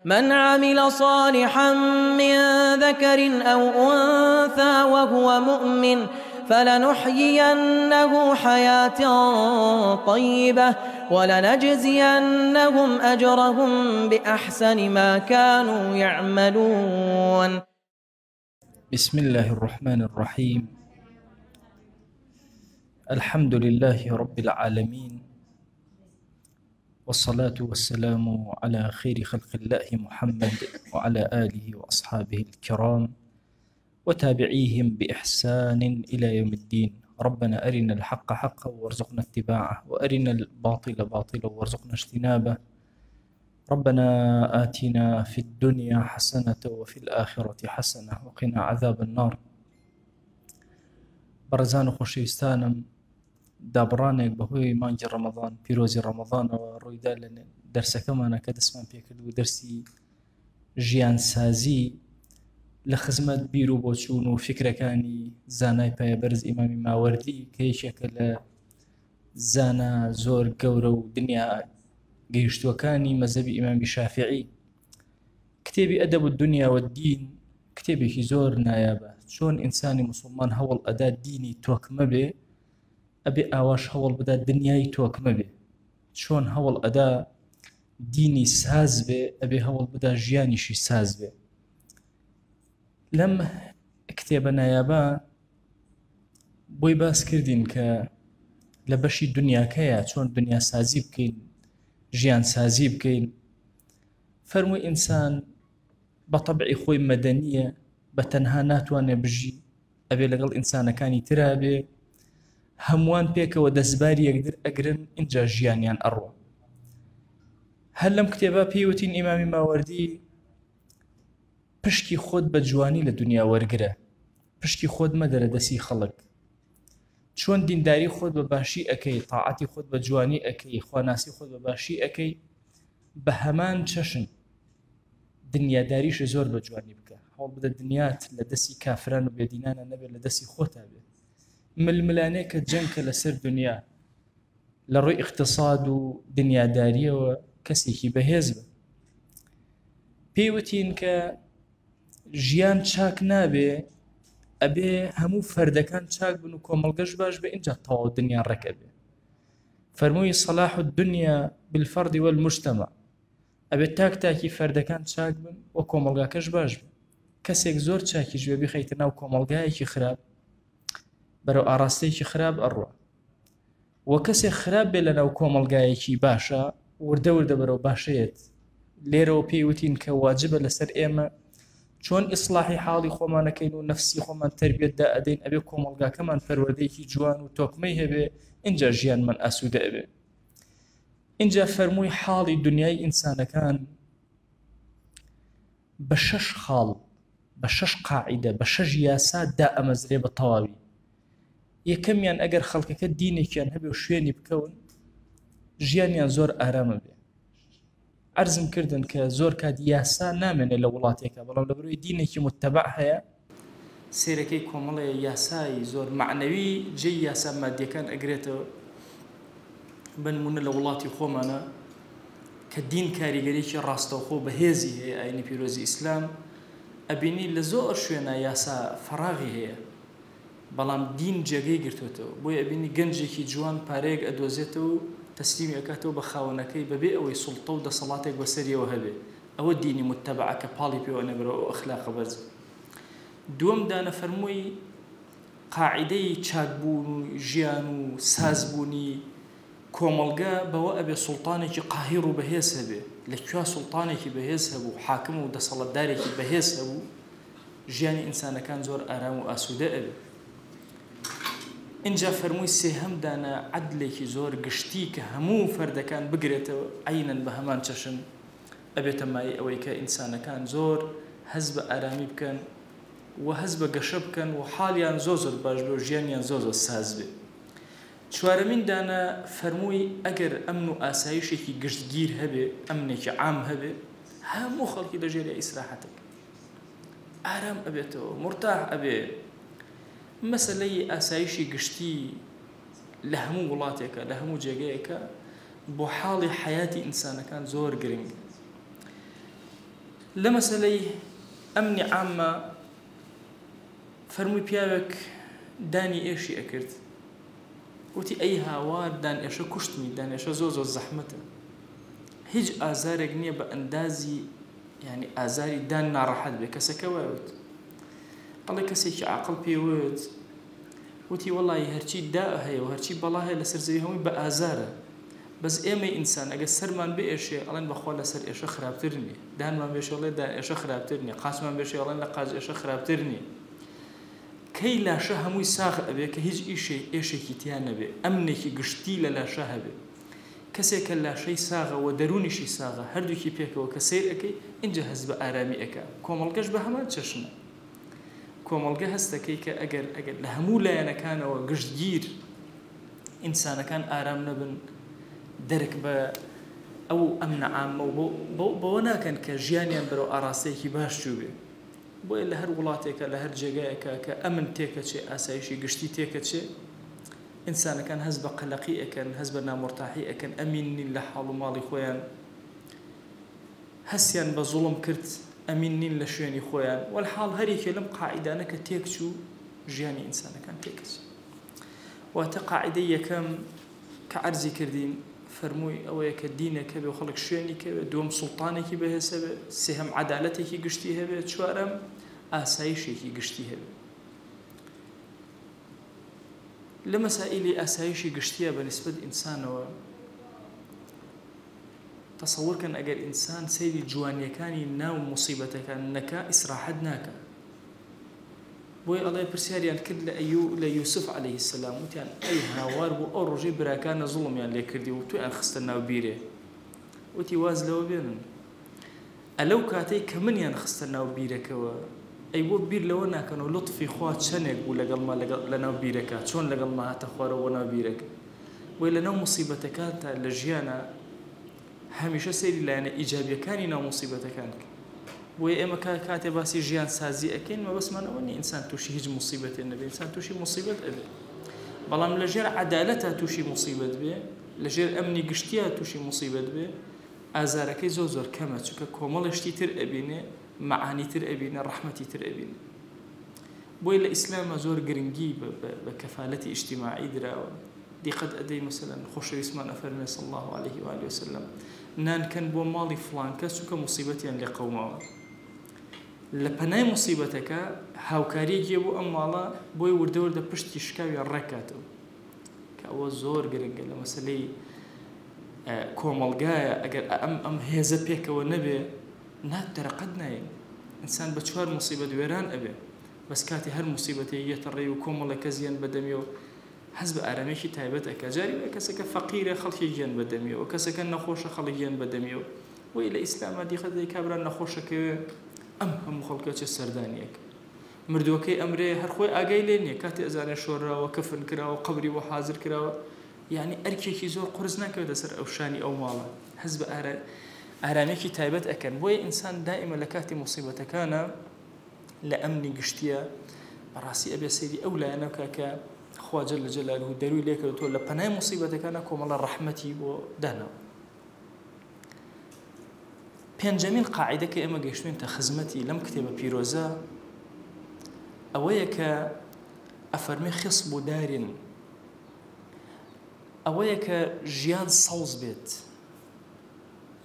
من عمل صالحا من ذكر أو أنثى وهو مؤمن فلنحيينه حياة طيبة ولنجزينهم أجرهم بأحسن ما كانوا يعملون. بسم الله الرحمن الرحيم. الحمد لله رب العالمين، والصلاة والسلام على خير خلق الله محمد وعلى آله وأصحابه الكرام وتابعيهم بإحسان إلى يوم الدين. ربنا أرنا الحق حقا وارزقنا اتباعه، وأرنا الباطل باطلا وارزقنا اجتنابه. ربنا آتنا في الدنيا حسنة وفي الآخرة حسنة وقنا عذاب النار. بەڕێزان و خۆشەویستانم، دابڕانێک بەهۆی مانگی ڕەمەضان، پیرۆزی ڕەمەضانەوە ڕوویدا لە دەرسەکەمانە کە دەستمان پێکرد و دەرسی ژیانسازی لە خزمەت بیر و بۆچوون و فیکرەکانی زانای پایەبەرز ئیمامی ماوەردی کە یەکێکە لە زانا زۆر گەورە و دنیا گەیشتووەکانی مەزهەبی ئیمامی شافعی. کتێبی ئەدەب و دنیا و دین کتێبێکی زۆر نایابە. چۆن ئینسانی مسلمان هەوڵ ئەدا دینی تۆکمە بێ، ئەبێ ئاواش هەوڵ بدا دنیای تۆکمە بێ. چۆن هەوڵ ئەدا دینی ساز بێ، ئەبێ هەوڵ بدا ژیانیشی ساز بێ. لەم کتێبە نایابە بۆی باس کردین کە لە بەشی دنیاکەیە چۆن دنیا سازی بکەین، ژیان سازی بکەین. فەرمووی ئینسان بە تەبعی خۆی مەدەنییە، بە تەنها ناتوانێت بژی، ئەبێ لەگەڵ ئینسانەکانی ترا بێ، هەمووان پێکەوە دەستباری یەکتر ئەگرن، ئینجا ژیانیان ئەڕوا. هەر لەم کتێبە پێیوتین ئیمامی ماوەردی پشکی خۆت بە جوانی لە دنیا وەرگرە، پشکی خۆت مەدەرە دەستی خەڵک. چۆن دینداری خۆت بە باشی ئەکەی، تاعەتی خۆت بە جوانی ئەکەی، خواناسی خۆت بە باشی ئەکەی، بە هەمان چەشن دنیاداریش زۆر بە جوانی بکە. هەوڵ بدە دنیات لە دەستی کافران و بێدینانە نەبێت، لە دەستی خۆتا بێت. ململانێ کە جەنگکە لەسەر دنیا لە ڕووی اقتصاد و دنیاداریەوە کەسێکی بەهێز بە. پێیوتین کە ژیان چاک نابێ، ئەبێ هەموو فەردەکان چاک بن و کۆمەڵگەش باش بێ، ئینجا تەواو دنیا ڕێک ئەبێ. فەرمووی صلاح الدنیا بالفرد والمجتمع، ئەبێ تاک تاکی فەردەکان چاک بن و کۆمەڵگاکەش باش بن. کەسێک زۆر چاکیش بێ بیخەیتە ناو کۆمەڵگایەکی خراپ، بەرەو ئاراستەیەکی خراپ ئەڕوا، و کەسێک خراپ بێ لە ناو کۆمەڵگایەکی باشە وردە وردە بەرەو باشەیەت. لێرەوە پێی وتین کە واجبە لەسەر ئێمە چۆن ئیسلاحی حاڵی خۆمانەکەین و نەفسی خۆمان تربیەتدا ئەدەین، ئەبێ کۆمەڵگاکەمان پەروەردەیەکی جوان و تۆکمەی هەبێ، ئینجا ژیانمان ئاسوودە ئەبێ. ئینجا فەرمووی حاڵی دنیای ئینسانەکان بە شەش خاڵ، بە شەش قاعدە، بە شەش یاسا دائەمەزرێ بە تەواوی. یەکەمیان ئەگەر خەڵکەکە دینێکیان هەبێ و شوێنی بکەون، ژیانیان زۆر ئارامە بێ. عەرزم کردن کە زۆر کات یاسا نامێنێ لە وڵاتێکە، بەڵام لە بەرەوەی دینێکی متتەبع هەیە، سێرەکەی کۆمەڵێ یاسای زۆر مەعنەوی جێی یاسا مادیەکان ئەگرێتەوە. بە نمونە لە وڵاتی خۆمانە کە دین کاریگەریەکی ڕاستەوخۆ بەهێزی هەیە، ئاینی پیرۆزی ئیسلام، ئەبینی لە زۆر شوێنە یاسا فەراغی هەیە، بەڵام دین جێگەی گرتوێتەوە. بۆیە ئەبینی گەنجێکی جوان پارەیەک ئەدۆزێتەوە و تەسلیمی ئەکاتەوە بە خاوەنەکەی بەبێ ئەوەی سوڵتە و دەسەڵاتێک بەسەریەوە هەبێ. ئەوە دینی متتەبعە کە پاڵی پێوە نەبەرەوە ئەو ئەخلاقە بەرزە. دووەم دانە فەرمووی قاعدەی چاکبوون و ژیان و سازبوونی کۆمەڵگە بەوە ئەبێ سوڵتانێکی قاهیر و بەهێز هەبێ. لە کوێ سوڵتانێکی بەهێز هەبوو، حاکم و دەسەڵاتدارێکی بەهێز هەبوو، ژیانی ئینسانەکان زۆر ئارام و ئاسوودە ئەبێ. ئینجا فەرمووی سێهەم دانە عەدلێکی زۆر گشتی کە هەموو فەردەکان بگرێتەوە، عەینەن بە هەمان چەشن ئەبێتە مایەی ئەوەی کە ئینسانەکان زۆر هەست بە ئارامی بکەن و هەست بە گەشە بکەن و حاڵیان زۆر زۆر باش بێ و ژیانیان زۆر زۆر ساز بێ. چوارەمین دانە فەرمووی ئەگەر ئەمن و ئاسایشێکی گشتگیر هەبێ، ئەمنێکی عام هەبێ، هەموو خەڵکی لە ژێریا ئیسراحەتەکە ئارام ئەبێتەوە، مورتاح ئەبێ. مەسەلەی ئاسایشی گشتی لە هەموو وڵاتێکە، لە هەموو جێگەیەکە بۆ حاڵی حەیاتی ئینسانەکان زۆر گرنگ. لە مەسەلەی ئەمنی عامە فەرمووی پیاوێک دانی ئێشی ئەکرد وتی ئەی هاوار دان ئێشە کوشتمی دان ئێشە زۆر زۆر زەحمەتە هیچ ئازارێک نییە بە ئەندازی یعنی ئازاری دان ناڕەحەت بێ کەسەکە وای وت ئەڵێ کەسێکی عاقڵ پێی وت وتی وەڵی هەرچی دا هەیە و هەرچی بەڵا هەیە لەسەر زەوی هەمووی بە ئازارە بەس ئێمەی ئینسان ئەگەر سەرمان بئێشێ ئەڵێن بەخوا لەسەر ئێشە خراپتر نیە، دانمان بێشێ ئەڵێ دان ئێشە خراپتر نیە، قاچمان بێشێ ئەڵێن لە قاچ ئێشە خراپتر نیە. کەی لاشە هەمووی ساغ ئەبێ کە هیچ ئیشێ ئێشێکی تیا نەبێ، ئەمنێکی گشتی لە لاشە هەبێ. کەسێک کە لاشەی ساغە وە دەروونیشی ساغە هەردووکی پێکەوە کە سەیر ئەکەی ئینجا هەست بە ئارامی ئەکا. کۆمەڵگەش بە هەمان چەشنە. کۆمەڵگە هەست دەکەی کە ئەگەر ئەگەر لە هەموو لایەنەکانەوە گشتگیر ئینسانەکان ئارام نەبن دەرک بە ئەو ئەمنە عامە و بەوە ناکەن کە ژیانیان بەرەو ئاراستەیەکی باش چووبێ. بۆیە لە هەر وڵاتێکە لە هەر جێگایەکە کە ئەمن تێکەچێ ئاسایشی گشتی تێکەچێ ئینسانەکان هەست بە قەلەقی ئەکەن هەست بە نامورتاحی ئەکەن ئەمین نین لە حاڵ و ماڵی خۆیان هەستیان بە زوڵم کرد ئەمین نین لە شوێنی خۆیان وەلحاڵ هەر یەکێ لەم قاعیدانە کە تێکچوو ژیانی ئینسانەکان تێکەچێ. واتە قاعیدەی یەکەم کە عەرزی کردین فەرمووی ئەوەیە کە دینێک هەبێ و خەڵک شوێنی کەوێ، دووەم سوڵتانێکی بەهێز هەبێ، سێهەم عەدالەتێکی گشتی هەبێ، چوارەم ئاسایشێکی گشتی هەبێ. لە مەسائیلی ئاسایشی گشتیە بە نیسبەت ئینسانەوە تەسەور کەن ئەگەر ئینسان سەیری جوانیەکانی ناو موسیبەتەکان نەکا ئیسراحەت ناکا. بۆیە ئەڵێ پرسیاریان کرد لە ئەیو لە یوسف علیه السلام وتیان ئەی هاوار بۆ ئەو ڕۆژەی براکانە زوڵمیان لێ کردی و تۆیان خستە ناو بیرێ وتی واز لەوە بێنن ئەلەو کاتەی کە منیان خستە ناو بیرەکەوە ئەی بۆ بیر لەوە ناکەنەوە لوتفی خوا چەنێک بوو لەگەڵما لەگەڵ لەناو بیرەکە چۆن لەگەڵما هاتە خوارەوە بۆ ناو بیرەکە بۆیە لەناو موسیبەتەکانتا لە ژیانا هەمیشە سەیری لایەنە ئیجابیەکانی ناو موسیبەتەکان بکە. بۆیە ئێمە کە کاتێ باسی ژیان سازی ئەکەین مەبەستمان ئەوە نیە ئینسان تووشی هیچ موسیبەتێ نەبێ، ئینسان تووشی موسیبەت ئەبێ. بەڵام لە ژێر عەدالەتا تووشی موسیبەت بێ، لە ژێر ئەمنی گشتیا تووشی موسیبەت بێ، ئازارەکەی زۆر زۆر کەمە، چونکە کۆمەڵێ شتی تر ئەبینێ، مەعانی تر ئەبینێ، ڕەحمەتی تر ئەبینێ. بۆیە لە ئیسلاما زۆر گرنگی بە کەفالەتی ئیجتیماعی دراوە. دیقەت ئەدەی مەسەلەن خۆشەویستمان ئەفەرموێ صلی اللە علیه و آله وسلم نان کەن بۆ ماڵی فڵان کەس چونکە موسیبەتیان لێ قەوماوە لە پەنای موسیبەتەکە هاوکاریەکی بۆ ئەم ماڵە بۆی وردە وردە پشتی شکاویان ڕێکاتەوە کە ئەوە زۆر گرنگە لە مەسلەی کۆمەڵگایە ئەگەر ئەم ئەم هێزە پێکەوە نەبێ نات دەرەقەت ناین ئینسان بە چوار موسیبەت وێران ئەبێ بەس کاتی هەر موسیبەتێک یەتە ڕێی و کۆمەڵێک کەس یەن بەدەمیەوە هەست بە ئارامێکی تایبەت ئەکا جاری وایە کەسەکە فەقیرە خەڵکی گیان بە دەمیەوە کەسەکە نەخۆشە خەڵک گیان بە دەمیەوە وەی لە ئیسلاما دیقەت دەی کابرا نەخۆشەکەوێ ئەم هەموو خەڵکە چێ سەردانیەک مردووەکەی ئەمرێ هەر خۆی ئاگای لێ نییە کاتێ ئەزانێ شۆراوە کەفن کراوە قەبری بۆ حازر کراوە یعنی ئەرکێکی زۆر قورس ناکەوێتە سەر ئەو شانی ئەو ماڵە هەست بە ئارامێکی تایبەت ئەکەن بۆیە ئینسان دائیمە لە کاتی موسیبەتەکانە لە ئەمنی گشتیە بەڕاستی ئەبێ سەیری ئەو لایەنە بکا کە خوا جل جلاله دەروی لێکردووە لە پەنای موسیبەتەکانە کۆمەڵە ڕەحمەتی بۆ داناوە. پێنجەمین قاعیدە کە ئێمە گەیشتوینتە خزمەتی لەم کتێبە پیرۆزە ئەوەیە کە ئەفەرمێ خصب و دارین ئەوەیە کە ژیان سەوز بێت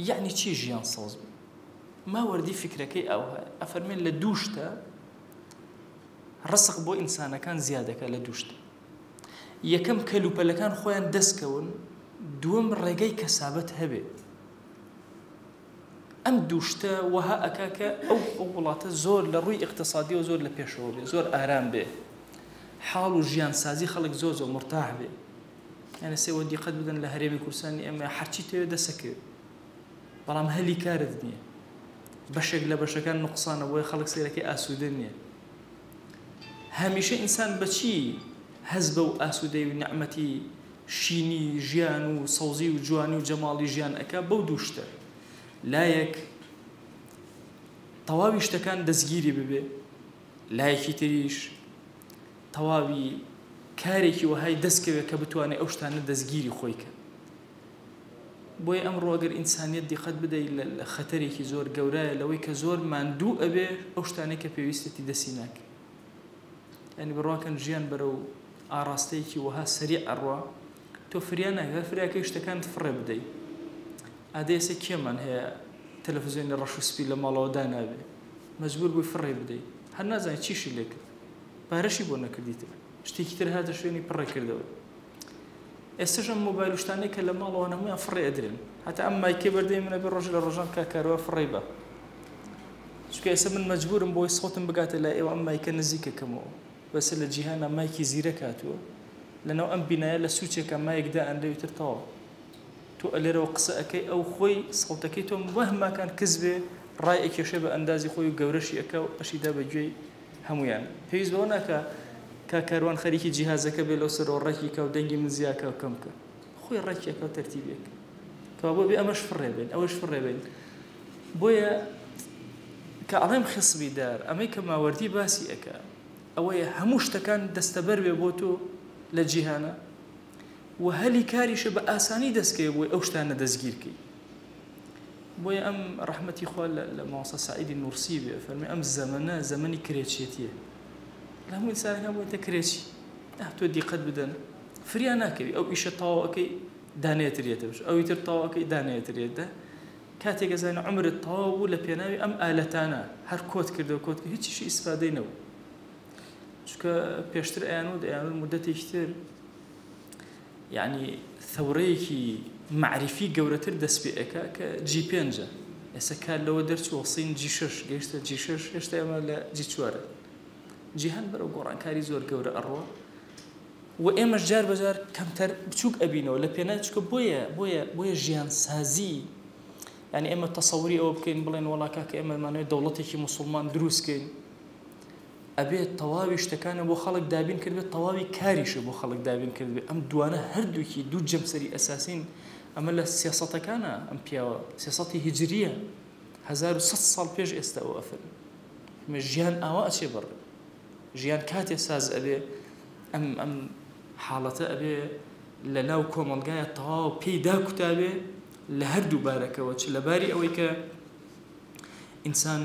یعنی چی ژیان سەوز بێت ماوەردی فیکرەکەی ئاوهایە ئەفەرمێ لە دوو شتە ڕسق بۆ ئینسانەکان زیادەکە لە دوو شتە یەکەم کەلوپەلەکان خۆیان دەستکەون دووەم ڕێگەی کەسابەت هەبێ ئەم دوو شتە وەها ئەکا کە ئەو ئەو وڵاتە زۆر لە ڕووی ئیقتسادیەوە زۆر لە پێشەوە بێ زۆر ئارام بێ حاڵ و ژیان سازی خەڵک زۆر زۆر مرتاح بێ یعنی سێوە دیقەت بدەن لە هەرێمی کوردستانی ئێمە هەرچی تەوێ دەسەکەوێت بەڵام هەلی کارت نییە بەشێک لە بەشەکان نوقسانە بۆیە خەڵک سەیرەکەی ئاسوودە نییە هەمیشە ئینسان بەچی هەست بەو ئاسوودەی و نەعمەتی شینی ژیان و سەوزی و جوانی و جەماڵی ژیان ئەکا بەو دوو شتە لایەک تەواوی شتەکان دەستگیری ببێ لایەکی تریش تەواوی کارێکی وەهای دەستکەوێت کە بتوانێت ئەو شتانە دەستگیری خۆی کە. بۆیە ئەمڕۆ ئەگەر ئینسانیەت دیقەت بدەی لە خەتەرێکی زۆر گەورایە لەوەی کە زۆر ماندوو ئەبێ ئەو شتانەی کە پێویستێتی دەستی ناکەی. یانی بڕواکەن ژیان بەرەو ئاڕاستەیەکی وەها سەریع ئەڕوا تۆ فریا ناکەی هەر فریاکەی شتەکانت فڕێ بدەی. ئادەی ئێستا کێمان هەیە تەلەفزیۆنی ڕەش و سپی لە ماڵەوە دانابێ مەجبور بووی فڕێ بدەی هەر نازانی چیشی لێ کرد پارەشی بۆ نەکردیتەوە شتێکی تر هاتە شوێنی پڕێ کردەوە. ئێستەش ئەم مۆبایل و شتانەی کە لە ماڵەوەن هەموویان فڕێ ئەدرێن هەتا ئەم مایکەی بەردەمی من ئەبێ ڕۆژێ لە ڕۆژان کاک کاروان فڕێی با چونکە ئێستا من مەجبورم بۆی سەوتم بگاتە لای ئێوە ئەم مایکە نزیکە کەمەوە بەسە لە جیهانا مایکی زیرەک هاتووە لەناو ئەم بینایە لە سوچێکا مایک دائەنرێ و تر تەواو تۆ ئەلێرەوە قسە ئەکەی ئەو خۆی سەوتەکەی تۆ مەهماکان کز بێ ڕای ئەکێشێ بە ئەندازی خۆی و گەورەشی ئەکا و ئەشیدا بە گوێی هەموویان پێویست بەوە ناکا کاک کاروان خەریکی جیهازەکە بێ لەو سەرەوە ڕێکی کا و دەنگی من زیا کا و کەم کا خۆی ڕێکی ئەکا و تەرتیبی ئەکا کەوابوو ئەبێ ئەمەش فڕێ بێن ئەوەش فڕێ بێن بۆیە کە ئەڵێم خسبی دار ئەمەی کە ماوەردی باسی ئەکا ئەوەیە هەموو شتەکان دەستەبەر بێ بۆ تۆ لە جیهانە و هەلی کاریشە بە ئاسانی دەستکەوێ بۆی ئەو شتانە دەستگیرکەی بۆیە ئەم ڕەحمەتی خوا لە مامۆستا سەعیدی نوڕسی بێ فەرمی ئەم زەمەنە زەمەنی کرێچێتیە لە هەموو ئینسانەکان بۆیتە کرێچی ئەه تۆ دیقەت بدەن فریا ناکەوی ئەو ئیشە تەواوەکەی دانێتریەتە بش ئەوی تر تەواوەکەی دانێتریەتە کاتێک ئەزانە عمرت تەواو بوو لە پێناوی ئەم ئالەتانە هەر کۆت کردەوە کۆت کرد هیچیشی ئیسفادەی نەبوو چونکە پێشتر ئەیانوت ئەیانوت مدەتێکی تر یەعنی ثەورەیەکی مەعریفی گەورەتر دەست پێ ئەکا کە جی پێنجە ئێستا کار لەوە دەرچووە سین جی شەش گەیشتە جی شەش هێشتا ئێمە لە جی چوارە جیهان بەرەو گۆڕانکاری زۆر گەورە ئەڕۆ و ئێمەش جار بەجار کەمتەر بچووک ئەبینەوە لە پێنا چکە بۆیە بۆیە بۆیە ژیان سازی یعنی ئێمە تەسەوری ئەوە بکەین بڵێن وەڵا کاکە ئێمە مانەوێت دەوڵەتێکی موسڵمان دروستکەین ئەبێت تەواوی شتەکانە بۆ خەڵک دابین کردبێت تەواوی کاریشە بۆ خەڵک دابین کردبێت ئەم دوانە هەردووکی دوو جەمسەری ئەساسین ئەمە لە سێسەتەکانە ئەم پیاوە سێسەتی هیجریە 1100 ساڵ پێش ئێستا ئەو ئەفەرمێ ژیان ئاوا ئەچێ بەڕێ ژیان کاتێ ساز ئەبێ ئەم ئەم حاڵەتە ئەبێ لە ناو کۆمەڵگایە تەواو پێی داکوتابێ لە هەردوو بارەکەوە چ لەباری ئەوەی کە ئینسان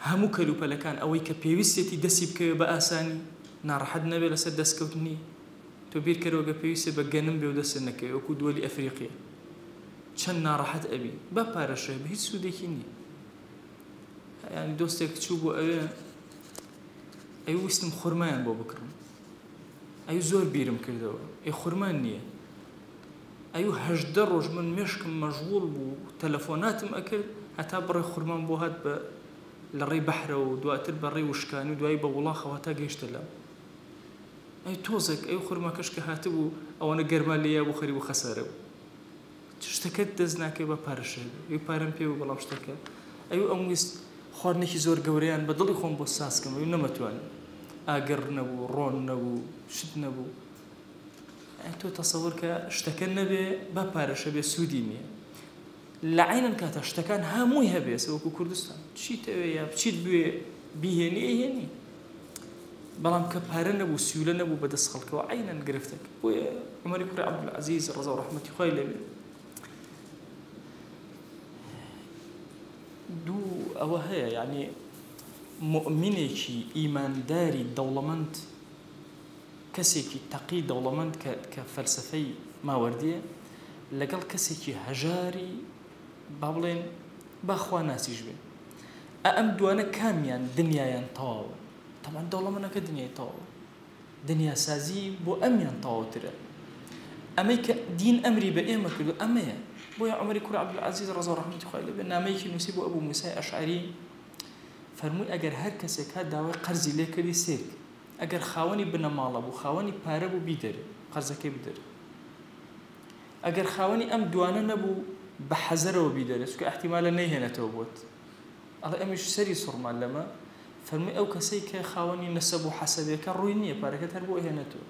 هەموو کەلوپەلەکان ئەوەی کە پێویستێتی دەستی بکەوێ بە ئاسانی ناڕەحەت نەبێ لەسەر دەستکەوتنی، تۆ بیرکەرەوە گەر پێویستت بە گەنم بێ و دەستت نەکەوێ وەکو دووەلی ئەفریقیا چەند ناڕەحەت ئەبی با پارەش هەبێ هیچ سوودێکی نییە یانی دۆستێک چوو بۆ ئەوێ ئەی ویستم خورمایان بۆ بکڕم ئەی زۆر بیرم کردەوە ئەی خورمان نییە ئەیو 18 ڕۆژ من مێشکم مەشغوڵ بوو تەلەفۆناتم ئەکرد هەتا بڕێ خورمان بۆ هات بە لە ڕێی بەحرەوە و دواتر بە ڕێی وشکانی و دوایی بە وڵاخەوە هەتا گەیشتە لام. ئەی تۆزێک ئەی خورماکەش کە هاتبوو ئەوەنە گەرما لێ یابوو خەریک بوو خەسارە بوو. شتەکەت دەست ناکەوێ با پارەش هەبێ. ئەی پارەم پێ بوو بەڵام شتەکە. ئەی ئەم ویست خواردنێکی زۆر گەورەیان بە دڵی خۆم بۆ ساز کەم ئەی نەمەتوانی. ئاگر نەبوو، ڕۆن نەبوو، شت نەبوو. ئەی تۆ تەسەور کە شتەکە نەبێ با پارەش هەبێ سوودی نییە. لە عەینەن کاتا شتەکان هەمووی هەبێ ئێستا وەکو کوردستان چیت ئەوێ یا چیت بوێ بیهێنی ئەیهێنی بەڵام کە پارە نەبوو سیولە نەبوو بەدەست خەڵکەوە عەینەن گرفتەکە بۆیە عومەری کوڕی عەبدولعەزیز ڕەزا و ڕەحمەتی خوای لێبێ دوو ئەوە هەیە یعنی مؤمنێکی ئیمانداری دەوڵەمەند کەسێکی تەقی دەوڵەمەند کە کە فەلسەفەی ماوەردیە لەگەڵ کەسێکی هەژاری با بڵێن با خوا ناسیش بێ ئە ئەم دوانە کامیان دنیایان تەواوە تەبعەن دەوڵەمەنەکە دنیای تەواوە دنیاسازی بۆ ئەمیان تەواوترە ئەمەی کە دین ئەمری بە ئێمە کردو ئەمەیە بۆیە عومەری کوڕی عەبدولعەزیز ڕەزا و ڕەحمەتی خوای لێ بێ نامەیەکی نووسی بۆ ئەبوو موسای ئەشعەری فەرمووی ئەگەر هەر کەسێک هات داوای قەرزی لێ کردی سەیر کە ئەگەر خاوەنی بنەماڵە بوو خاوەنی پارە بوو بیدەرێ قەرزەکەی بدەرێ ئەگەر خاوەنی ئەم دوانە نەبوو بە حەزەرەوە بیدەرێ چونکە ئیحتیمالە نەیهێنێتەوە بۆت ئەڵێ ئەمیش سەری سوڕما لەمە فەرمووی ئەو کەسەی کە خاوەنی نەسەب و حەسەبێکە ڕووی نییە پارەکەت هەر بۆ ئەهێنێتەوە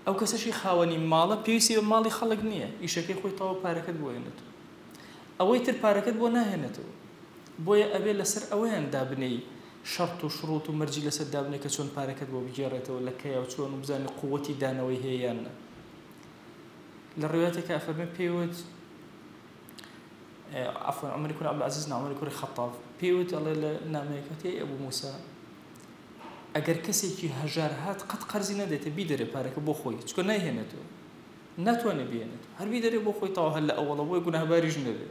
ئەو کەسەشی خاوەنی ماڵە پێویستی بە ماڵی خەڵک نییە ئیشەکەی خۆی تەواو پارەکەت بۆ ئەهێنێتەوە ئەوەی تر پارەکەت بۆ ناهێنێتەوە بۆیە ئەبێ لەسەر ئەوەیان دابنێی شەرت و شروت و مەرجی لەسەر دابنێ کە چۆن پارەکەت بۆ بگێڕێتەوە لە کەیا و چۆن و بزانی قوەتی دانەوەی هەیە یان نا. لە ڕیوایەتێکا ئەفەرمێ پێی وت. عەفوەن عومەری کوڕی عەبدولعەزیز نا عومەری کوڕی خەتاب پێی وت ئەڵێ لە نامەیەکە وتی ئەی ئەبوو موسا ئەگەر کەسێکی هەژار هات قەت قەرزی نەدەیتە بیدەرێ پارەکە بۆ خۆی چونکە نایهێنێتەوە ناتوانێ بهێنێتەوە هەر بیدەرێ بۆ خۆی تەواو هەر لە ئەوەڵە بۆی گوناهباریش نەبێ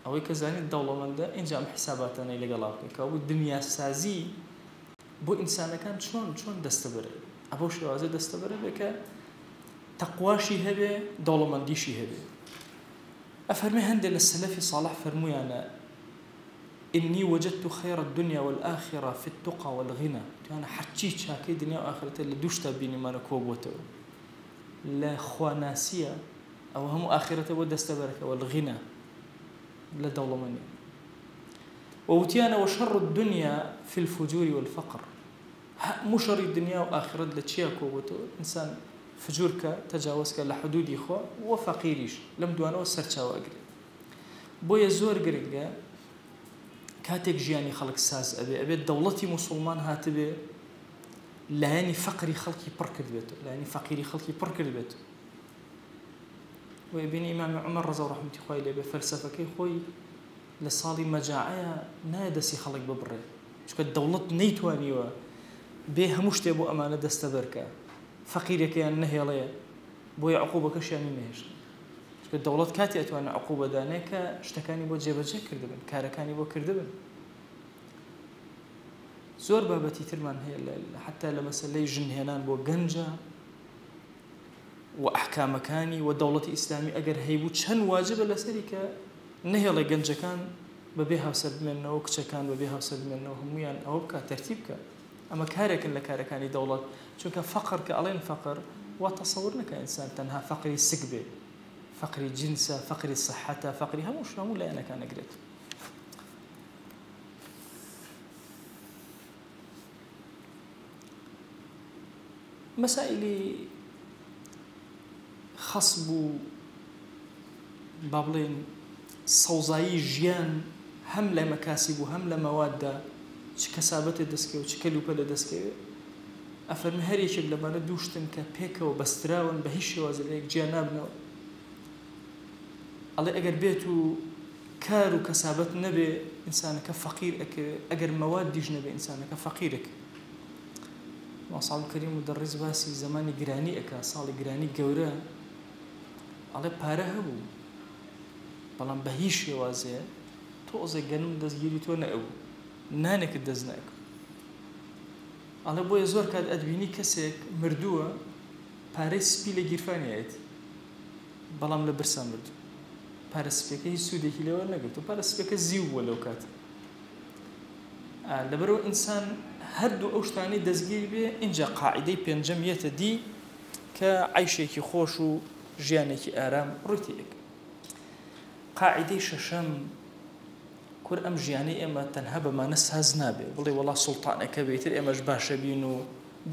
ئەوەی کە زانیت دەوڵەمەندە ئینجا ئەم حیساباتانەی لەگەڵا بکە کەوابوو دنیاسازی بۆ ئینسانەکان چۆن چۆن دەستەبەرە ئەبەو شێوازە دەستەبەرە بێ کە تەقواشی هەبێ دەوڵەمەندیشی هەبێ ئەفەرمێ هەندێ لە سەلەفی ساڵح فەرموویانە انی وجدت خیر الدنیا والآخرە فی التقی والغنی وتویانە هەرچی چاکەی دنیا و ئاخرەتە لە دوو شتا بینیمانە کۆبووەتەوە لە خواناسیە ئەوە هەموو ئاخرەتە بۆ دەستەبەرەکە والغنی لە دەوڵەمەنی و وتیانە وشر الدنیا فی الفجور والفقر هەموو شەڕی دنیا و ئاخرەت لە چیا کۆبووەتەوە ئینسان فجور کە تەجاوەز کە لە حدودی خوا وە فەقیریش لەم دوانەوە سەرچاوە ئەگرێ بۆیە زۆر گرنگە کاتێک ژیانی خەڵک ساز ئەبێ ئەبێت دەوڵەتی موسوڵمان هاتبێ لایەنی فەقری خەڵکی پڕ کردبێتەوە لایەنی فەقیری خەڵکی پڕ کردبێتەوە بۆیە بینی ئیمامی عومەر ڕەزا و ڕەحمەتی خوای لێ بێ فەلسەفەکەی خۆی لە ساڵی مەجاعەیە نایە دەستی خەڵک ببڕێ چونکە دەوڵەت نەیتوانیوە بێ هەموو شتێ بۆ ئەمانە دەستەبەر کە فەقیرەکەیان نەهێڵێ بۆیە عقوبەکەشیانی نەهێشت چونکە دەوڵەت کاتی ئەتوانێ عقوبە دانێ کە شتەکانی بۆ جێبەجێ کردبن کارەکانی بۆ کردبن زۆر بابەتی ترمان هەیە حتا لە مەسلەی ژنهێنان بۆ گەنجە و ئەحکامەکانی و دەوڵەتی ئیسلامی ئەگەر هەیبوو چەند واجبە لەسەری کە نەهێڵێ گەنجەکان بەبێ هاوسەر بمێننەوە کچەکان بەبێ هاوسەر بمێننەوە هەموویان ئەوە بکە تەرتیب بکە ئەمە کارێکن لە کارەکانی دەوڵەت چونکە فەقر کە ئەڵێن فەقر وا تەسەور نەکە ئینسان تەنها فەقری سک بێ فەقری جنسە فەقری سەحەتە فەقری هەموو هەموو لایەنەکان ئەگرێت. مەسائیلی خەسب و با بڵێین سەوزایی ژیان هەم لە مەکاسیب و هەم لە مەواددا چ کەسابەتێ دەستکەوێ چ کەلوپەلێ دەستکەوێ ئەفەرمێ هەر یەکێک لەمانە دوو شتن کە پێکەوە بەستراون بە هیچ شێوازێ لە یەک جیا نابنەوە ئەڵێ ئەگەر بێت و کار و کەسابەت نەبێ ئینسانەکە فەقیر ئەکەوێ ئەگەر مەوادیش نەبێ ئینسانەکە فەقیر ئەکەوێ مامۆستا عەبدولکەریم مودەڕیس باسی زەمانی گرانی ئەکا ساڵی گرانی گەورە ئەڵێ پارە هەبوو بەڵام بە هیچ شێوازێ تۆزێک گەنم دەستگیری تۆ نەئەبوو نانێکت دەست نەئەکەوت ئەڵێ بۆیە زۆر کات ئەتبینی کەسێک مردووە پارەی سپی لە گیرفانیایەتی بەڵام لە برسا مردوو پارە سپیەکە هیچ سوودێکی لێ وەرنەگرتووە پارە سپیەکە زیو بووە لەو کاتە لەبەرئەوە ئینسان هەردوو ئەو شتانەی دەستگیر بێ ئینجا قاعیدەی پێنجەم یەتە دی کە عەیشێکی خۆش و ژیانێکی ئارام ڕووی تێ ئەکا. قاعیدەی شەشەم، کور ئەم ژیانەی ئێمە تەنها بەمانە ساز نابێ بڵێ وەڵا سوڵتانەکە بێ ئیتر ئێمەش باشە بین و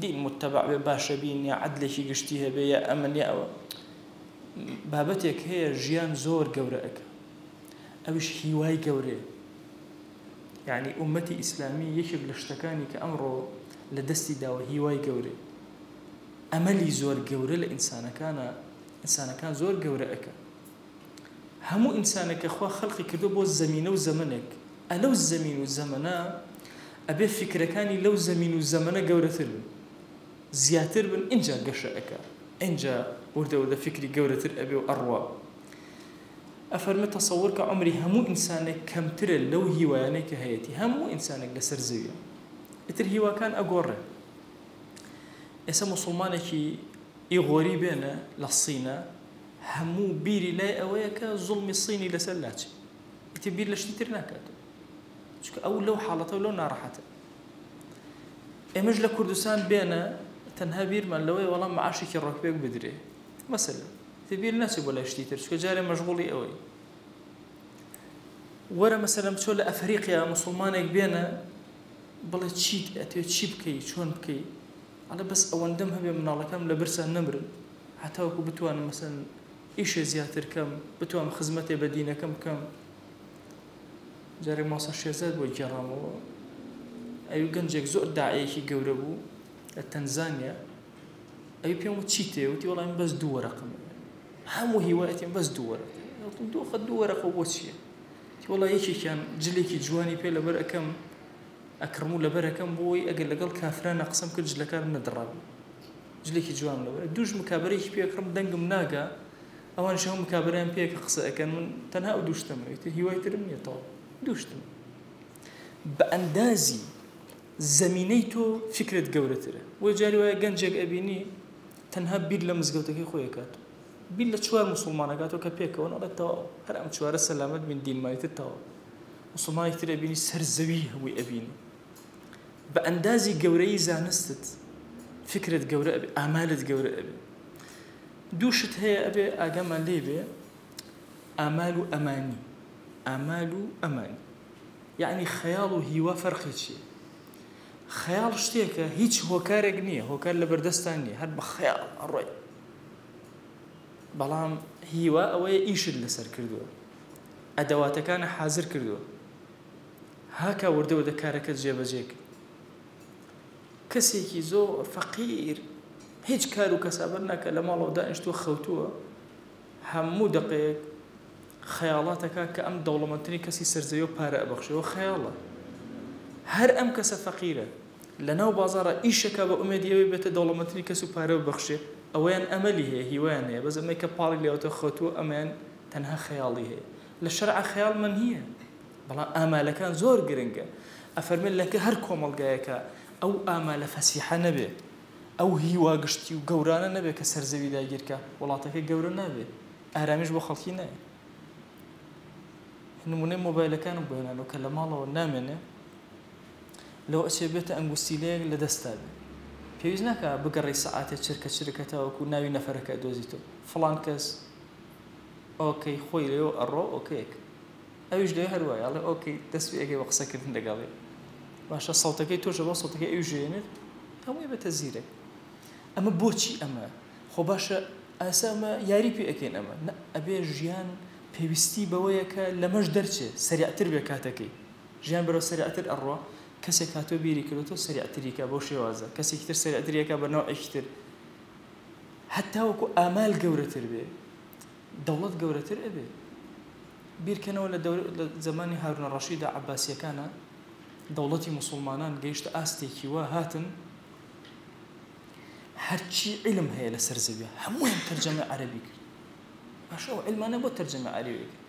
دین متەبع بێ باشە بین یا عەدلێکی گشتی هەبێ یا ئەمن یا ئەوە بابەتێک هەیە ژیان زۆر گەورە ئەکا ئەویش هیوای گەورەیە یەعنی ئوممەتی ئیسلامی یەکێک لە شتەکانی کە ئەمڕۆ لە دەستی داوە هیوای گەورەیە ئەمەلی زۆر گەورە لە ئینسانەکانە ئینسانەکان زۆر گەورە ئەکا هەموو ئینسانێک کە خوا خەلقی کردو بۆ زەمینە و زەمەنێک ئەلەو زەمین و زەمەنە ئەبێ فیکرەکانی لەو زەمین و زەمەنە گەورەتر بن زیاتر بن ئینجا گەشە ئەکا ئینجا وردە وردە فیکری گەورەتر ئەبێ و ئەڕوا ئەفەرمێ تەسەور کە عومری هەموو ئینسانێک کەمترە لەو هیوایانەی کە هەیەتی هەموو ئینسانێک لەسەر زەویە ئیتر هیواکان ئەگۆڕێ ئێستا موسڵمانێکی ئیغۆری بێنە لە سینە هەموو بیری لای ئەوەیە کە زوڵمی سینی لەسەر لاچێ ئیتر بیر لە شتی تر ناکاتەوە چونکە ئەو لەو حاڵەتە و لەو ناڕەحەتە ئێمەش لە کوردستان بێنە تەنها بیرمان لەوەی وەڵام معاشێکی ڕۆکپێک بدرێ مەسەلەن تێ بیر نەچێ بۆ لای شتی تر چونکە جارێ مەشغوڵی ئەوەی وەرە مەسەلەن بچۆ لە ئەفریقیا موسڵمانێک بێنە بڵێ چیت ئەتوێ چی بکەی چۆن بکەی ئەڵێ بەس ئەوەندەم هەبێ مناڵەکەم لە برسا نەمرن هەتاوەکو بتوانم مەسەن ئیشێ زیاتر کەم بتوانم خزمەتێ بە دینەکەم بکەم جارێک ماسا شێرزاد بۆی گێڕامەوە ئەوی گەنجێک زۆر داعەیەکی گەورە بوو لە تەنزانیا ئەوی پێم وت چیت هەیە وتی وەڵا من بەس دوو وەرەقم هەیە هەموو هیوایەتیم بەس دوو وەرەقە وتم دۆخە دوو وەرەقە بۆ چییە؟ وتی وەڵا یەکێکیان جلێکی جوانی پێ لەبەر ئەکەم ئەکڕم و لەبەر ئەکەم بۆی ئەگەر لەگەڵ کافرانە قسەم کرد جلەکانم نەدڕابێ جلێکی جوان لەبەر دووش مکابەرەیەکی پێ ئەکڕم دەنگم ناگا ئەوانیش هەموو مکابەرەیان پێ کە قسە ئەکەن من تەنها ئەو دوو شتەم هەیە ئیتر هیوای ترم نییە تەواو دوو شتم بە ئەندازی زەمینەی تۆ فیکرت گەورەترە بۆیە جاری وایە گەنجێک ئەبینی تەنها بیر لە مزگەوتەکەی خۆی ئەکات بیر لە چوار موسڵمان ئەکاتەوە کە پێکەوەن ئەڵێ تەواو هەر ئەم چوارە سەلامەت بین دینمانی تر تەواو موسڵمانی تر ئەبینی سەر زەوی هەمووی ئەبینی بە ئەندازی گەورەی زانستت فکرت گەورە ئەبێ ئامالت گەورە ئەبێ دوو شت هەیە ئەبێ ئاگامان لێ بێ ئامال و ئەمانی ئامال و ئەمانی یعنی خەیاڵ و هیوا فەرقی چییە خەیاڵ شتێکە هیچ هۆکارێک نییە هۆکار لە بەردەستان نییە هەر بە خەیاڵ ئەڕۆی بەڵام هیوا ئەوەیە ئیشت لەسەر کردووە ئەدەواتەکانە حازر کردووە هاکا وردە وردە کارەکەت جێبەجێ کرد کەسێکی زۆر فەقیر هیچ کار و کەسابەت ناکە لە ماڵەوە دانیشتووە خەوتووە هەموو دەقەیەک خەیاڵاتەکە کە ئەم دەوڵەمەندترین کەسی سەرزەوی و پارە ئەبەخشێەوە خەیاڵە هەر ئەم کەسە فەقیرە لەناو بازاڕا ئیشەکا بە ئومێدی ئەوەی بێتە دەوڵەمەندترین کەس و پارە ببەخشێ ئەوەیان ئەمەلی هەیە هیوایان هەیە بەس ئەمەی کە پاڵی لێوەتەوە خەوتووە ئەمەیان تەنها خەیاڵی هەیە لە شەرعا خەیاڵ مەنهیە بەڵام ئامالەکان زۆر گرنگە ئەفەرمێ لە هەر کۆمەڵگایەکە ئەو ئامالە فەسیحە نەبێ ئەو هیوا گشتی و گەورانە نەبێ کە سەرزەوی داگیرکا وڵاتەکە گەورە نابێ ئارامیش بۆ خەڵکی نایە نمونەی مۆبایلەکانم بۆ هێنانەوە کە لە ماڵەوە نامێنێ لەوە ئەچێ بێتە ئەنگوستیلەیەک لە دەستا بێ. پێویست ناکا بگەڕێی سەعاتێ چرکە چرکە تاوەکو ناوی نەفەرەکە ئەدۆزیتەوە. فڵان کەس ئۆکەی خۆی لەوێوە ئەڕۆ ئۆکەیەک. ئەویش لەوێ هەر وایە ئەڵێ ئۆکەی دەست پێ ئەکەی بە قسەکردن لەگەڵی. باشە سەوتەکەی تۆش ئەبا سەوتەکەی ئەویش ئەیەنێت هەمووی ئەبێتە زیرەک. ئەمە بۆچی ئەمە؟ خۆ باشە ئاسا ئەمە یاری پێ ئەکەین ئەمە. نا ئەبێ ژیان پێویستی بەوەیە کە لەمەش دەرچێ سەریعتر بێ کاتەکەی. ژیان بەرەو سەریعتر ئەڕوا، کەسێک هاتووە بیری کردۆتەوە سەریعتری کا بەو شێوازە، کەسێکی تر سەریعتری ئەکا بە نەوعێکی تر، هەتاوەکو ئامال گەورەتر بێ دەوڵەت گەورەتر ئەبێ. بیرکەنەوە لە دەور لە زەمانی هارونە ڕەشیدا عەباسییەکانا دەوڵەتی موسوڵمانان گەیشتە ئاستێکی وا هاتن هەرچی عیلم هەیە لەسەر زەویە هەموویان تەرجەمەی عەرەبی کرد. باشە ئەو عیلمانە بۆ تەرجەمەی عەرەبی کرد؟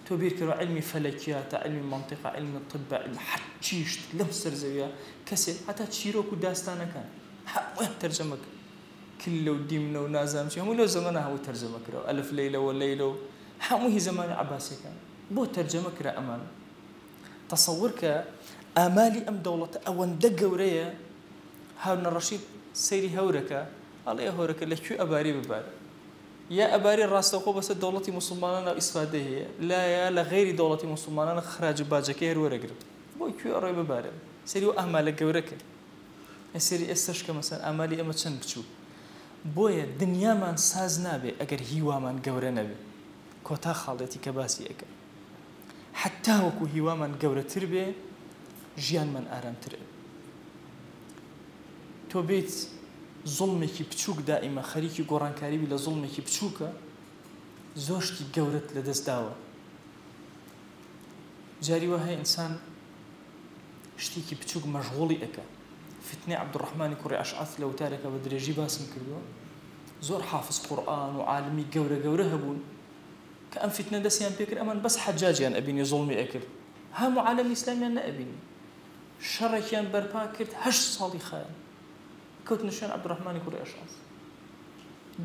تۆ بیرکەرەوە عیلمی فەلەکیاتە، عیلمی مەنتیقە، عیلمی طبە، عیلمی هەرچی شت لەم سەر زەویە کەسێ هەتا چیرۆک و داستانەکان هەموویان تەرجەمە کرد. کللە و دیمنە و نازانم چی هەمووی لەو زەمەنە هەمووی تەرجەمە کراوە. ئەلف لەیلە و لەیلە و هەموو هی زەمانی عەباسیەکان. بۆ تەرجەمە کرا ئەمانە؟ تەسەور کە ئامالی ئەم دەوڵەتە ئەوەندە گەورەیە هارونە ڕەشید سەیری هەورەکە ئەڵێ هەورەکە لە کوێ ئەباری ببارە. یا ئەباری ڕاستەوخۆ بەسەر دەوڵەتی موسڵمانانا و ئیسفادەی هەیە لە یا لە غەیری دەوڵەتی موسڵمانان خراج و باجەکەی هەر وەرەگرن بۆ کوێ ئەڕۆی ببارێ سەیری ئەو ئامالە گەورە کە ئەی سەیری ئێستەش کە مەسەن ئامالی ئێمە چەند بچووک بۆیە دنیامان ساز نابێ ئەگەر هیوامان گەورە نەبێ کۆتا خاڵێتی کە باسی ئەکەم حەتا وەکو هیوامان گەورەتر بێ ژیانمان ئارامتر ئەبێ. تۆ بێیت زوڵمێکی بچووک دائیمە خەریکی گۆڕانکاری بی لە زوڵمێکی بچووکە زۆر شتی گەورەت لە دەست داوە جاری وا هەیە ئینسان شتێکی بچووک مەشغوڵی ئەکا فتنەی عەبدوڕەحمانی کوڕی ئەشعەث لە وتارێکا بە درێژی باسم کردووە زۆر حافظ قورئان و عالمی گەورە گەورە هەبوون کە ئەم فتنە دەستیان پێکرد ئەمان بەس حەجاجیان ئەبینی زوڵمی ئەکرد هەموو عالەمی ئیسلامیان نەئەبینی شەڕێکیان بەرپا کرد هەشت ساڵی خایاند کەوتنە شوێن عەبدوڕەحمانی کوڕی ئەشعەس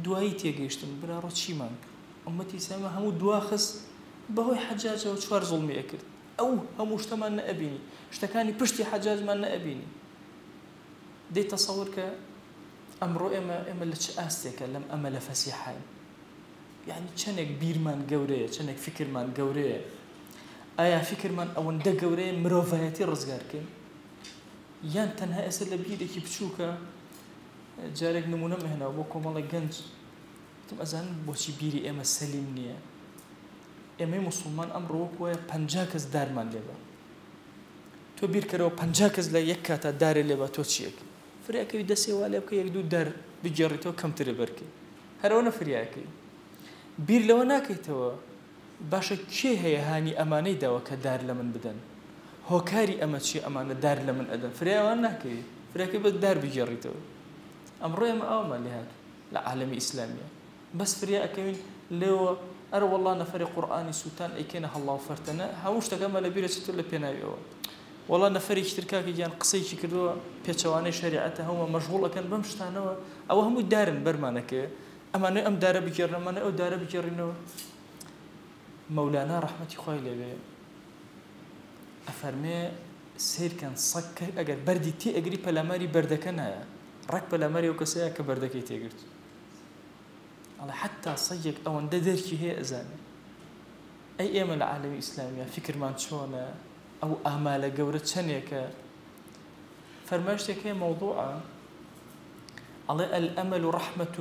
دوایی تێگەیشتن براڕۆ چیمان کرد ئومەتی ئیسلامی هەموو دواخست بەهۆی حەجاجەوە چوار زوڵمی ئەکرد ئەو هەموو شتەمان نەئەبینی شتەکانی پشتی حەجاجمان نەئەبینی دەی تەسەور کە ئەمڕۆ ئێمە ئێمە لە چ ئاستێکە لەم ئەمەلە فەسیحاین یانی چەنێک بیرمان گەورەیە، چەنێک فیکرمان گەورەیە؟ ئایا فیکرمان ئەوەندە گەورەیە مرۆڤایەتی ڕزگار کەین؟ یان تەنها ئێستا لە بیرێکی بچووکە؟ جارێک نمونەم هێناوە بۆ کۆمەڵێک گەنج، وتم ئەزانن بۆچی بیری ئێمە سەلیم نییە؟ ئێمەی موسڵمان ئەمڕۆ وەک وایە 50 کەس دارمان لێبا. تۆ بیرکەرەوە 50 کەس لە یەک کاتا دارێ لێبا تۆ چیەکەی؟ فریاکەوی دەسێ وا لێ بکە یەک دوو دار بگێڕیتەوە کەمترە بەرکەی. هەر ئەوەنە فریاکەی. بیر لەوە ناکەیتەوە باشە کێ هەیە هانی ئەمانەی داوە کە دار لە من بدەن؟ هۆکاری ئەمە چیە ئەمانە دار لە من ئەدەن؟ فریای ئەوان ناکەوی، فریاکەی بەس دار بگێڕیتەوە. ئەمڕۆ ئێمە ئاوامان لێ هاتوو لە عالەمی ئیسلامیە. بەس فریا ئەکەوین لێوە ئەرە وەڵا نەفەرێ قورئانی سوتان ئەیکەینە هەڵڵاو فەرتەنە هەموو شتەکەمان لە بیر ئەچێتەوە لە پێناوی ئەوە وەڵا نەفەرێکی تر کاکە گیان قسەیەکی کردووە پێچەوانەی شەریعەتە هەموومان مەشغوڵ ئەکەن بەم شتانەوە ئەوە هەمووی دارن بەرمان ئەکەوێ ئەمانەوێ ئەم دارە بگێڕن ئەمانەوێ ئەو دارە بگێڕینەوە مەولانا ڕەحمەتی خوای لێبێ ئەفەرمێ سەیرکەن سەگ کە ئەگەر بەردی تێ ئەگری پەلاماری بەردەکە نایە ڕێک پەلاماری ئەو کەسەیە کە بەردەکەی تێگرت ئەڵێ حەتا سەگێک ئەوەندە دەرکی هەیە ئەزانێ ئەی ئێمە لە عالەمی ئیسلامیە فیکرمان چۆنە ئەو ئامالە گەورە چەنێکە فەرمایشتێک هەیە مەوضوعە ئەڵێ الامل رحمة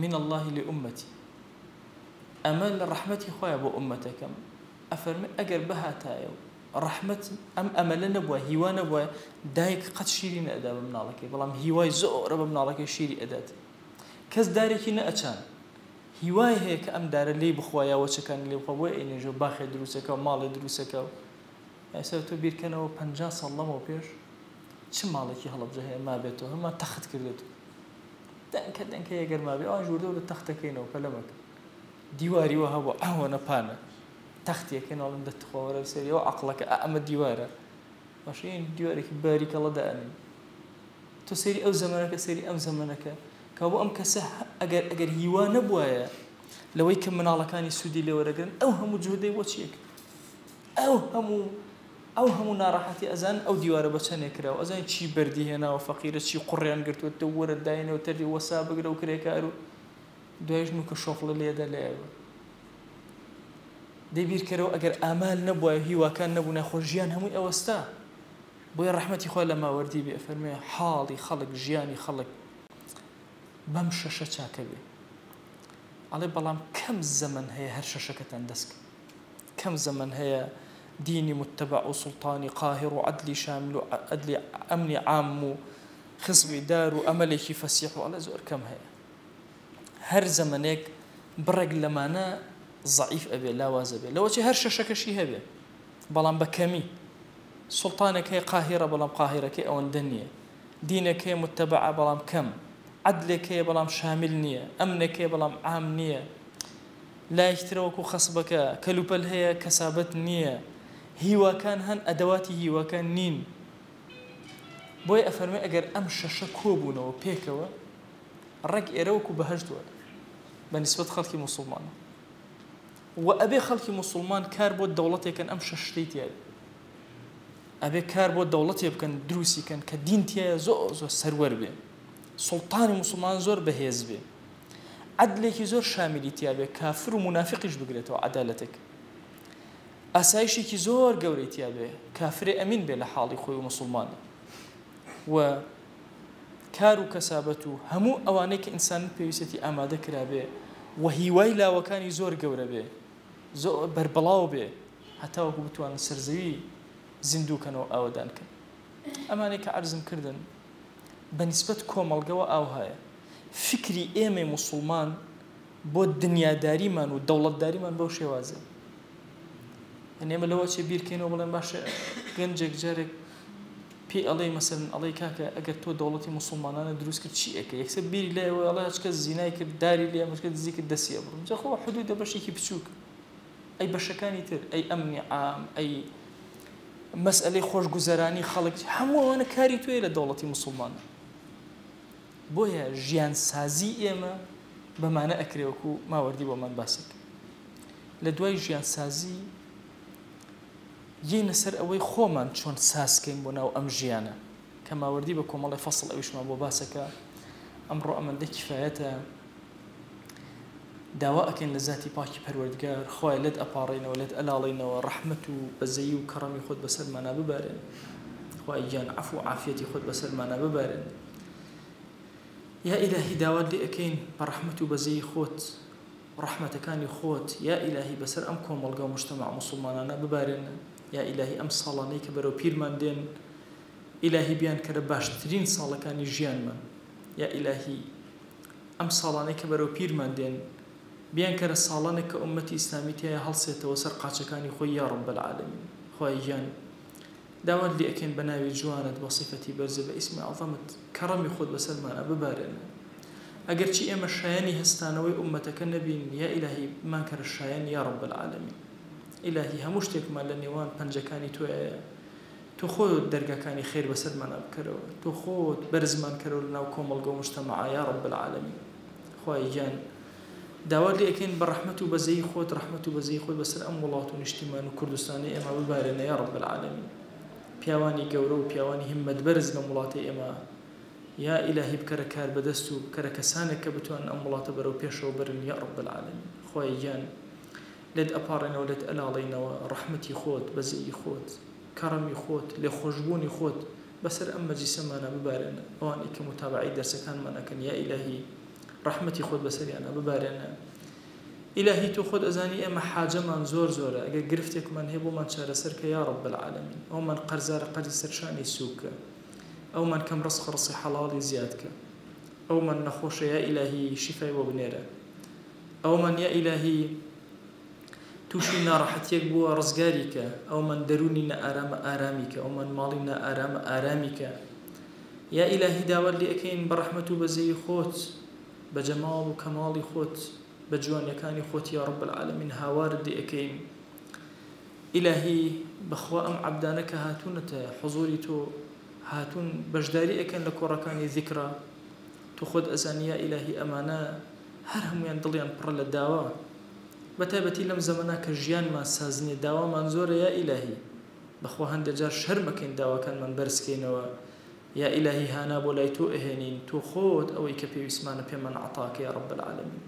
من الله لأمتي ئەمەل ڕەحمەتی خوایە بۆ ئومەتەکەم ئەفەرمێ ئەگەر بهاتایە و ڕەحمەت ئەم ئەمەلە نەبووە هیوا نەبووە دایک قەت شیری نەئەدا بە مناڵەکەی بەڵام هیوای زۆرە بە مناڵەکەی شیری ئەدات کەس دارێکی نەئەچان هیوای هەیە کە ئەم دارە لێی بخوا یا وەچەکانی لێ بخوا بۆیە ئەینێژێ و باخێ دروستەکا و ماڵێ دروستەکا و ئێستا تۆ بیرکەنەوە 50 ساڵ لەمەو پێش چ ماڵێکی هەڵەبجە هەیە مابێتەوە هەمان تەخت کردێت دەنکە دەنکە یەگەر مابێ ئەوان ژوردەوە لە تەختەکەینەوە پەلەمەکە دیواری وە هەبوو ئەوەنە پانە تەختیەکەین ئەڵێن دە تخوا وەرە سەری ئەو عەقڵەکە ئا ئەمە دیوارە باشە یەن دیوارێکی باریکەڵە دائەنێن تۆ سەیری ئەو زەمەنەکە سەیری ئەم زەمەنەکە کەوابوو ئەم کەسە ئەگەر ئەگەر هیوا نەبوایە لەوەی کە مناڵەکانی سوودی لێ وەرەگرن ئەو هەموو جوهدەی بۆ چییە ئەو هەموو ئەو هەموو ناڕەحەتی ئەزان ئەو دیوارە بە چەندێک کراوە ئەزان چی بەردی هێناوە فەقیرە چی قوڕیان گرتووە تۆ وەرە داینەوە تەری وەسا بگرە و کرێکار و دوایش نوکە شۆفڵە لێدە لێوە دەی بیرکەرەوە ئەگەر ئامال نەبوایە هیواکان نەبوونایە خۆ ژیان هەمووی ئەوەستا بۆیە ڕەحمەتی خوا لە ماوەردی بێ ئەفەرموێ حاڵی خەڵک ژیانی خەڵک بەم شەشە چاکە بێ ئەڵێ بەڵام کەم زەمەن هەیە هەر شەشەکەتان دەست کەم زەمەن هەیە دینی متبع و سوڵتانی قاهر و عەدلی شامل و عەدلی ئەمنی عام و خزمی دار و ئەمەلێکی فەسیح و ئەڵێ زۆر کەم هەیە هەر زەمەنێک بڕێک لەمانە زەعیف ئەبێ لاواز ئەبێ لەوەچێ هەر شەشەکەشی هەبێ بەڵام بە کەمی سوڵتانێک هەیە قاهیڕە بەڵام قاهیرەکەی ئەوەندە نییە دینێک هەیە متەبەعە بەڵام کەم عەدلێک هەیە بەڵام شامل نییە ئەمنێک هەیە بەڵام عام نییە لایەکی ترە وەکو خەسبەکە کەلوپەل هەیە کەسابەت نییە هیواکان هەن ئەدەواتی هیواکان نین بۆیە ئەفەرمێ ئەگەر ئەم شەشە کۆبوونەوە پێکەوە ڕێک ئێرە وەکو بەهەشت وایە بە نیسبەت خەڵکی موسوڵمانە وە ئەبێ خەڵکی موسوڵمان کار بۆ دەوڵەتێکەن ئەم شەش شتەی تیابێ ئەبێ کار بۆ دەوڵەتێ بکەن دروستی کەن کە دین تیایە زۆر زۆر سەروەر بێ سوڵتانی موسوڵمان زۆر بەهێز بێ عەدلێکی زۆر شامیلی تیابێ کافر و مونافقیش بگرێتەوە عەدالەتێک ئاسایشێکی زۆر گەورەی تیابێ کافرێ ئەمین بێ لە حاڵی خۆی و موسوڵمانە و کار و کەسابەت و هەموو ئەوانەی کە ئینسان پێویستێتی ئامادە کرابێ و هیوای لاوەکانی زۆر گەورە بێ زۆر بەربڵاو بێ هەتاوەکو بتوانن سەرزەوی زیندوو کەنەوە ئاوەدان کەن ئەمانەی کە عەرزم کردن بە نیسبەت کۆمەڵگەوە ئاوهایە فیکری ئێمەی موسوڵمان بۆ دنیاداریمان و دەوڵەتداریمان بەو شێوازە یعنی ئێمە لەوە چێ بیرکەینەوە بڵێن باشە گەنجێک جارێک پێی ئەڵێی مەسەلەن ئەڵێی کاکە ئەگەر تۆ دەوڵەتی موسڵمانانە دروست کرد چی ئەکەی یەکسەر بیری لای ئەوەیە ئەڵێ هەچ کەس زینای کرد داری لێ هەچ کەس دزی کرد دەستی ئەبڕم جا خۆ حدودە بەشێکی بچووک ئەی بەشەکانی تر ئەی ئەمنی عام ئەی مەسئلەی خۆشگوزەرانی خەڵک هەموو ئەوانە کاری تۆیە لە دەوڵەتی موسڵمانە بۆیە ژیانسازی ئێمە بەمانە ئەکرێ وەکو ماوەردی بۆمان باسێک لە دوای ژیانسازی یەینە سەر ئەوەی خۆمان چۆن ساز کەین بۆ ناو ئەم ژیانە کە ماوەردی بە کۆمەڵێ فەسڵ ئەویشمان بۆ باسەکە ئەمڕۆ ئەمەندە کیفایەتە داوا ئەکەین لە زاتی پاکی پەروەردگار خوایە لێت ئەپاڕێینەوە لێت ئەلاڵینەوە ڕەحمەت و بەزەیی و کەڕەمی خۆت بەسەرمانا ببارێن خوایە گیان عەفو و عافیەتی خۆت بەسەرمانا ببارێن یا ئیلاهی داوات لێ ئەکەین بە ڕەحمەت و بەزەیی خۆت ڕەحمەتەکانی خۆت یا ئیلاهی بەسەر ئەم کۆمەڵگا و موجتەمەع موسوڵمانانە ببارێنە یا ئیلاهی ئەم ساڵانەی کە بەرەو پیرمان دێن ئیلاهی بیانکەرە باشترین ساڵەکانی ژیانمان یا ئیلاهی ئەم ساڵانەی کە بەرەو پیرمان دێن. بیانکەرە ساڵانێک کە ئوممەتی ئیسلامی تیایا هەڵسێتەوە سەر قاچەکانی خۆی یا رب العالمین خوایە گیان داوات لێ ئەکەین بە ناوی جوانت بە سیفەتی بەرزت بە ئیسمی عەزەمت کەڕەمی خۆت بەسەرمانا ببارێنە ئەگەرچی ئێمە شایەنی هەستانەوەی ئوممەتەکە نەبین یا ئیلاهی بمانکەرە شایەنی یا رب العالمین ئیلاهی هەموو شتێکمان لە نێوان پەنجەکانی تۆیایە تۆ خۆت دەرگاکانی خێر بەسەرمانا بکەرەوە تۆ خۆت بەرزمان کەرەوە لەناو کۆمەڵگە و موجتەمەعا یا رب العالمین خوایە گیان داوات لێ ئەکەین بە ڕەحمەت و بەزەیی خۆت ڕەحمەت و بەزەیی خۆت بەسەر ئەم وڵات و نیشتیمان و کوردستانەی ئێمە ببارێنە یا رب العالمین پیاوانی گەورە و پیاوانی هیممەت بەرز لەم وڵاتەی ئێمە یا ئیلاهی بکەرە کاربەدەست و بکەرە کەسانێک کە بتوانن ئەم وڵاتە بەرەو پێشەوە بەرن یا رب العالمین خوایە گیان لێت ئەپاڕێنەوە لێت ئەلاڵێینەوە ڕەحمەتی خۆت بەزەیی خۆت کەڕەمی خۆت لێخۆشبوونی خۆت بەسەر ئەم مەجلیسەمانا ببارێنە ئەوانەی کە موتابەعەی دەرسەکانمان ئەکەن یا ئیلاهی ڕەحمەتی خۆت بەسەریانا ببارێنە ئیلاهی تۆ خۆت ئەزانی ئێمە حاجەمان زۆر زۆرە ئەگەر گرفتێکمان هەیە بۆمان چارەسەر کە یا رب العالمین ئەومان قەرزارە قەرزی سەرشانی سووک کە ئەومان کەم ڕزقە ڕزقی حەڵاڵی زیاد کە ئەومان نەخۆشە یا ئیلاهی شیفای بۆ بنێرە ئەومان یا ئیلاهی تووشی ناڕەحەتیەک بووە ڕزگاری کە، ئەومان دەروونی نائارامە ئارامی کە، ئەومان ماڵی نائارامە ئارامی کە. یا ئیلاهی داوات لێ ئەکەین بە ڕەحمەت و بەزەیی خۆت، بە جەماڵ و کەماڵی خۆت، بە جوانیەکانی خۆت یا رب العالمین هاوارت لێ ئەکەین. ئیلاهی بەخوا ئەم عەبدانە کە هاتوونەتە حزوری تۆ، هاتوون بەشداری ئەکەن لە کۆڕەکانی زیکرا، تۆ خۆت ئەزانی یا ئیلاهی ئەمانە هەر هەموویان دڵیان پڕە لە داوا، بەتایبەتی لەم زەمەنە کە ژیانمان ساز نیە داوامان زۆرە یا ئیلاهی بەخوا هەندێ جار شەرم ئەکەین داواکانمان بەرز کەینەوە یا ئیلاهی هانا بۆ لای تۆ ئەهێنین تۆ خۆت ئەوەی کە پێویستمانە پێمان عەتاکە یا رب العالمین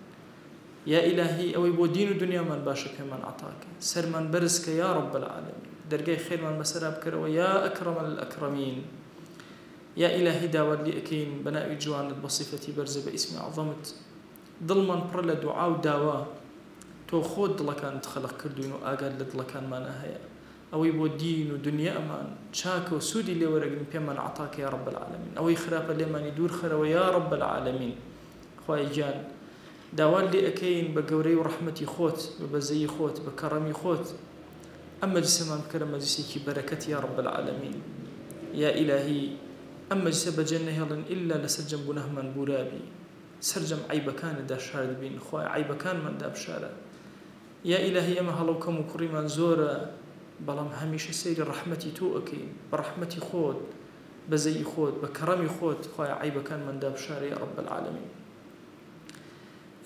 یا ئیلاهی ئەوەی بۆ دین و دنیامان باشە پێمان عەتاکە سەرمان بەرز کە یا رب العالمین دەرگای خێرمان بەسەرا بکەرەوە یا اکرم الاکرمین یا ئیلاهی داوات لێ ئەکەین بەناوی جوانت بە سیفەتی بەرزە بە ئیسمی عەزەمت دڵمان پڕە لە دوعا و داوا، تۆ خۆت دڵەکانت خەلق کردووین و ئاگات لە دڵەکانمانا هەیە، ئەوەی بۆ دین و دونیامان چاکە و سوودی لێ وەرەگرین پێمان عەتا کە یا رب العالمین، ئەوەی خراپە لێمانی دوور خەرەوە یا رب العالمین. خوایە گیان داوات لێ ئەکەین بە گەورەی و ڕەحمەتی خۆت، بە بەزەیی خۆت، بە کەڕەمی خۆت ئەم مەجلیسەمان بکەرە مەجلیسێکی بەرەکەت یا رب العالمین. یا ئیلاهی ئەم مەجلیسە بەجێ نەهێڵن ئیلا لەسەرجەم گوناهمان بورابی. سەرجەم عەیبەکانت داشاردبین خوایە عەیبەکانمان دابشارە یا ئیلاهی ئێمە هەڵەو کەم و کوڕیمان زۆرە بەڵام هەمیشە سەیری ڕەحمەتی تۆ ئەکەین بە ڕەحمەتی خۆت بەزەیی خۆت بە کەڕەمی خۆت خوایە عەیبەکانمان دابشارە یا رب العالمین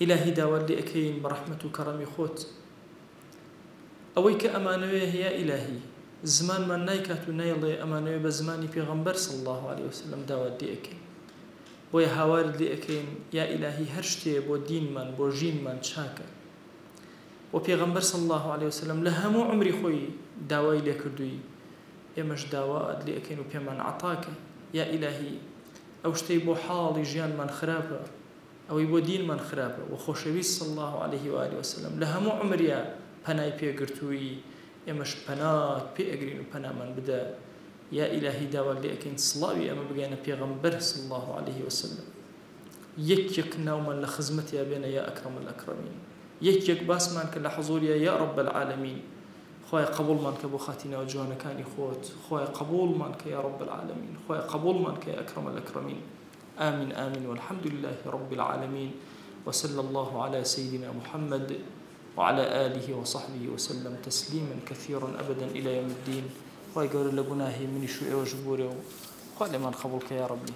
ئیلاهی داوات لێ ئەکەین بە ڕەحمەت و کەڕەمی خۆت ئەوەی کە ئەمانەوێ یا ئیلاهی زمانمان نایکات و نایڵێ ئەمانەوێ بە زمانی پێغەمبەر صلی الله علیه وسلم داوات لێ ئەکەین بۆیە هاوارت لێ ئەکەین یا ئیلاهی هەر شتێ بۆ دینمان بۆ ژینمان چاکە وە پێغەمبەر صلی اللە علیە وسلم لە هەموو عومری خۆی داوای لێ کردووی ئێمەش داوات لێ ئەکەین و پێمان عەتا کە یا ئیلاهی ئەو شتەی بۆ حاڵی ژیانمان خراپە ئەوەی بۆ دینمان خراپە وە خۆشەویست صلی اللە علیه و آله وسلم لە هەموو عومریا پەنای پێ گرتووی ئێمەش پەنات پێ ئەگرین و پەنامان بدە یا ئیلاهی داوات لێ ئەکەین سڵاوی ئێمە بگەیەنە پێغەمبەر صلی اللە علیه وسلم یەک یەک ناومان لە خزمەتیا بێنە یا اکرم الاکرمین یەک یەک باسمان کە لە حزوریا یا رب العالمین خوایە قبوڵمان کە بۆ خاتی ناوە جوانەکانی خۆت خوایە قبوڵمان کە یا رب العالمین خوایە قبوڵمان کە یا اکرم الاکرمین آمین آمین والحمد لله رب العالمین وصلى الله على سيدنا محمد وعلى آله وصحبه وسلم تسلیما کثیرا ابدا الی یوم الدین خوای گەورە لە گوناهی منیش و ئێوەش ببورێ و خوا لێمان قبوڵ کە یاڕەبی.